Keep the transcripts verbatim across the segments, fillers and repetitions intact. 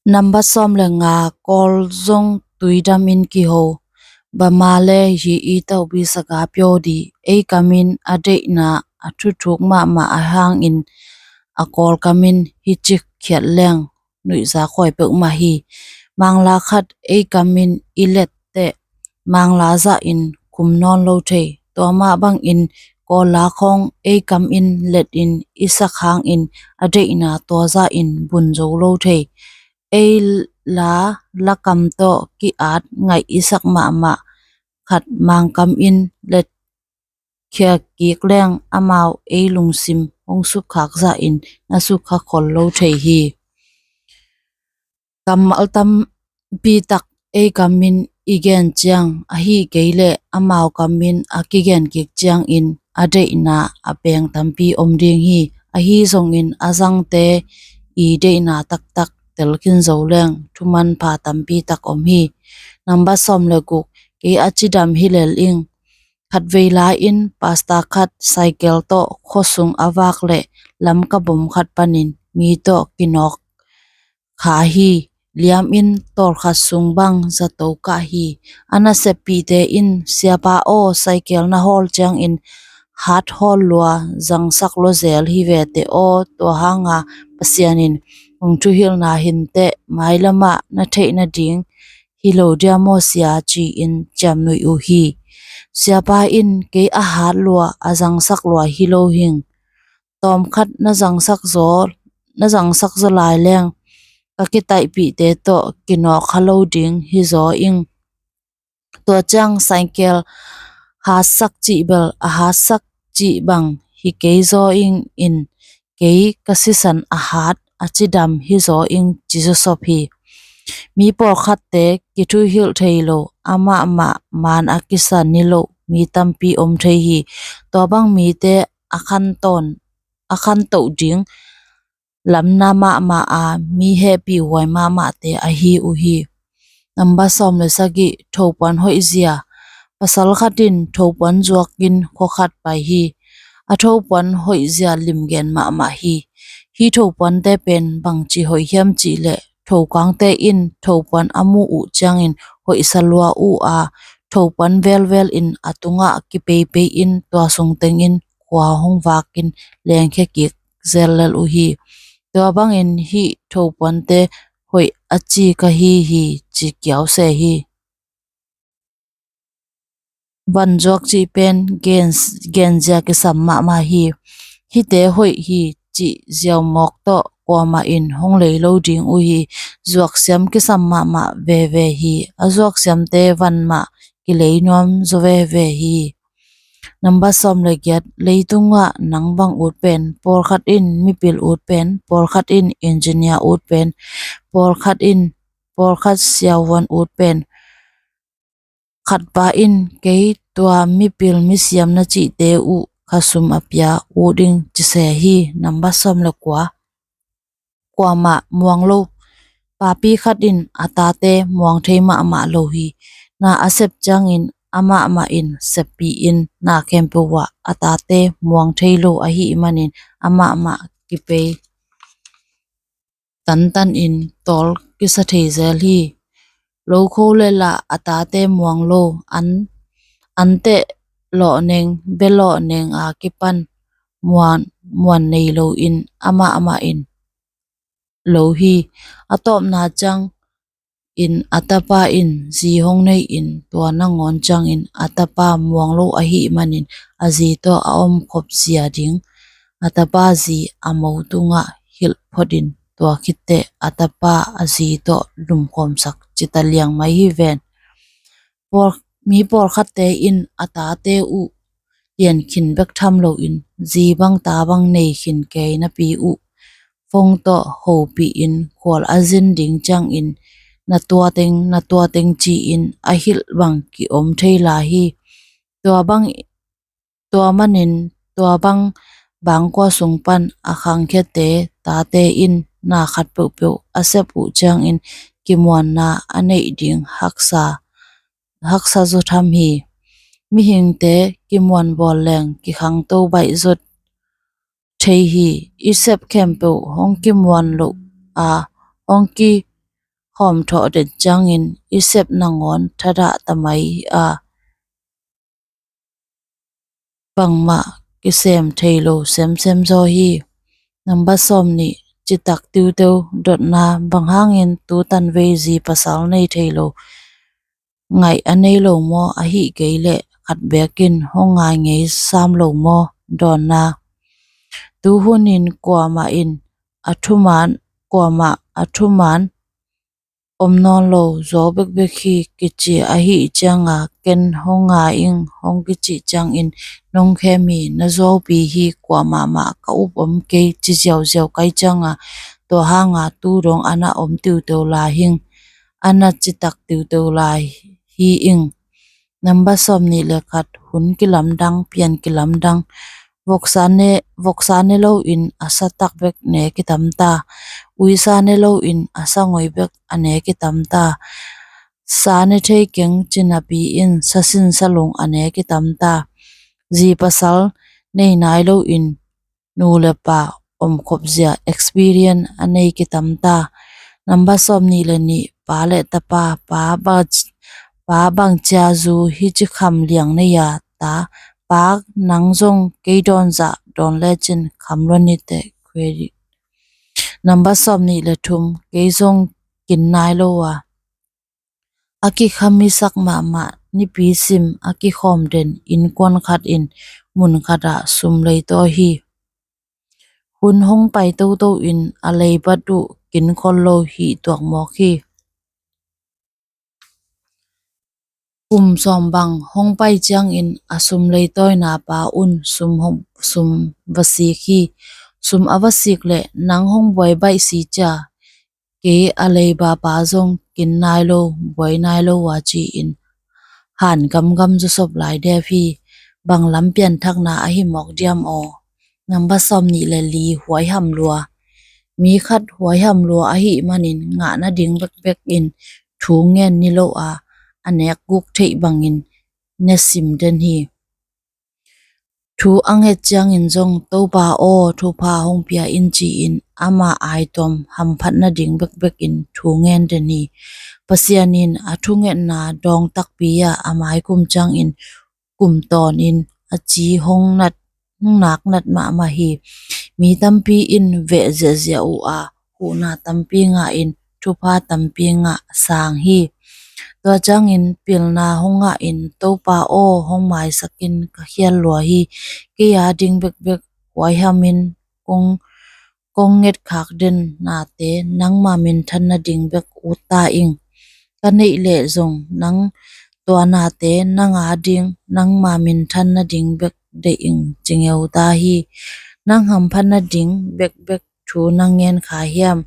Nambat sawm le nga, Kawl zong tuidam in kiho. Bama le hi i taubi saga pio di, ei kamin a deihna a thuthuk mahmah a hangin a Kawl kamin hi cik khiat leng nuihza khuai peuhmah hi. Mangla khat ei kamin i let teh mangla zah in khum nawn lo thei. Tua mah bangin Kawl la khawng ei kam in let in i sak hangin a deihna tua zah in bun zo lo thei. Ei la lakam tawh ki-at ngaih i sak mahmah khat mangkam in let khia kik leng amau ei lungsim hong sukkhak zah in na sukkhak khol lo thei hi. Kammal tampi tak ei kamin i gen ciang ahi kei leh amau kamin a kigen kik ciangin a deihna a peng tampi om ding hi. Ahi zongin a zangte i deihna taktak tel khin zo leng thuman pha tampi tak om hi. Nambat sawm le guk, kei a cidam hi lel ing. Khatvei lai-in pasta khat cycle tawh khuasung a vak leh Lamka bom khat panin mi tawh kinawk kha hi. Liam in tawlkhat sung bang zato kah hi. A naseppihte in, "Siapa aw, cycle na hawl ciangin hat hawl lua zangsak lua zel hi vete aw, tua hanga Pasian in hong thuhilhna hinteh mailamah na theih nading hi lo dia maw sia?" ci-in ciamnuih uh hi. Siapa in, "Kei a hat lua a zangsak lua hi lo hing. Tawmkhat na zangsak zaw, na zangsak zaw lai leng ka kitaihpihte tawh kinawk kha lo ding hi zaw ing. Tua ciang cycle hatsak cih bel a hatsak cih bang hi kei zaw ing in, kei ka sisan a hat a cidam hi zaw ing," ci zawsop hi. Mi pawlkhatte kithuhilh thei lo, amahmah maan a kisa ni lo mi tampi om thei hi. Tua bang mite a khantawn, a khantoh ding lamna mahmah a mi hehpih huai mahmahte ahi uh hi. Nambat sawm le sagih, thopuan hoihzia. Pasal khat in thopuan zuakin khua khat pai hi. A thopuan hoihzia limgen mahmah hi. Hih thopuante pen bangci hoih hiam cihleh, thokangte in thopuan a muh uh ciangin hoihsa lua uh a, thopuan velvel in a tungah kipeipei in tua sung tengin khua hong vakin lengkhia kik zel lel uh hi. Tua bangin hih thopuante hoih a ci ka hi hi, ci kiau se hi. Vanzuak cih pen gen, genzia kisam mahmah hi. Hihte hoih hi cih ziaumawk tawh kuamah in hong lei lo ding uh hi. Zuaksiam kisam mahmah veve hi. A zuaksiamte van mah kilei nuam zaw veve hi. Nambat sawm le giat, leitungah nang bang ut pen, pawlkhat in mipil ut pen, pawlkhat in engineer ut pen, pawlkhat in, pawlkhat siavuan ut pen, khatpa in kei tua mipil misiam na cihte uh khasum a pia ut ding ci se hi. Nambat sawm le kua, kuamah muang lo. Papi khat in a tate muang thei mahmah lo hi. Na a sep ciangin amahmah in seppih in na khempeuh ah a tate muang thei lo ahih manin amahmah kipei tantan in tawl kisa thei zel hi. Lokho le lah a tate muang lo, an, anteh lawhneng, bia lawhneng a kipan muan, muan nei loin amahmah in lo hi. A tawpna ciangin a tapa in zi hong nei in tua nangawn ciangin a tapa muang lo ahih manin a zi tawh a omkhop zia ding, a tapa zi a mo tungah hilh phot in tua khitteh a tapa a zi tawh lumkhawmsak cita liang mai hi ven. Pawl, mi pawlkhatte in a tate uh lian khin bek tham loin zi bang ta bang nei khin kei napi uh phone tawh hopih in khual a zin ding ciangin na tua teng, na tua teng ci-in a hilh bang ki-om thei lai hi. Tua bang, tua manin tua bang bangkua sung pan a khangkhiate tate in na khat peuhpeuh a sep uh ciangin kimuanna a neih ding haksa, haksa zaw tham hi. Mihingte kimuan bawl leng kikhangto baih zaw thei hi. I sep khempeuh hong kimuan loh a, hong ki, hawmthawh den ciangin i sep nangawn thadah ta mai a, bangmah kisem thei lo semsem zaw hi. Namba sawm nih, citak tiuteu dotna. Bang hangin tu tanvei zi pasal nei thei lo, ngaih a nei lo maw, ahih kei leh khat bekin hong ngai ngei sam lo maw? Dawnna. Tuhunin kuamah in a thuman, kuamah a thuman om nawn lo, zuau bekbek hi kici ahih cianga, ken hong ngai ing hong kicih ciangin, nong khem hi, na zuaupi hi, kuamah mah ka up om kei, ci ziauziau kai cianga, tua hanga tu dong a na om tiuteu lai hing, a na citak tiuteu lai hi ing. Namba sawm nih le khat, hun kilamdang, pian kilamdang. Voksa ne, voksa ne loin a sa tak bek ne kitam ta. Uisa ne loin a sa ngoi bek a ne kitam ta. Sa ne thei keng ci napi in sa sin sa lung a ne kitam ta. Zi pasal nei nai loin nu le pa omkhop zia experience a nei kitam ta. Namba sawm nih le nih, pa le tapa, pa bang, pa bang cia zu hi ci kham liang nei a ta, pa nang zong kei dawn zah dawn lecin kham lua ni teh, credit. Namba sawm nih le thum, kei zong kin nai lo a, a kikhamisak mahmah nipi sim a kikhawm den innkuan khat in mun khatah sum leitawi hi. Hun hong pai toto in a leibat uh kin khol lo hi tuak mawk hi. Kum sawm bang hong pai ciangin a sum leitawina pa un sum hong, sum va sik hi. Sum a va sik leh nang hong buai baih si cia, kei a leiba pa zong kin nai lo, buai nai lo a ci-in han gamgam zusop lai dep hi. Bang lam pianthakna ahi mawk diam aw? Namba sawm nih le li, huaiham lua. Mi khat huaiham lua ahih manin ngah nading bekbek in thu ngen ni lo a, a nek guk theih bangin ne sim den hi. Thu a nget ciangin zong, Topa aw, thupha hong pia in, ci-in ama aituam hamphat nading bekbek in thu ngen den hi. Pasian in a thungetna dawng takpi ah a maikum ciangin kum tawnin a ci hong nat, hong nak nat mahmah hi. Mi tampi in veh ziahziah uh a, huhna tampi ngah in thupha tampi ngah sang hi. Tua ciangin pilna hong ngah in, Topa aw, hong maisak in, ka khial lua hi. Kei a ding bekbek huaihamin kong, kong ngetkhak den nate nangma minthan nading bek ut ta ing. Ka neih leh zong nang, tua nate nang a ding nangma minthan nading bek deih ing, ci ngeu ta hi. Nang hamphat nading bekbek thu nang ngen kha hiam?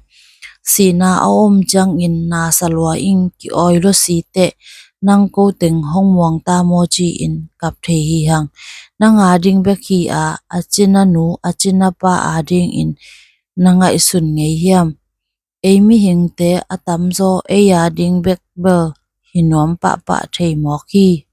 Sihna a om ciangin na sa lua ing, ki-awi lua si teh, nang ko teng hong muang ta maw, ci-in kap thei hi hang. Nang a ding bek hi a, a cina nu, a cina pa a dingin na ngaihsun ngei hiam? Ei mihingte a tamzaw ei a ding bek bel hi nuam pahpah thei mawk hi.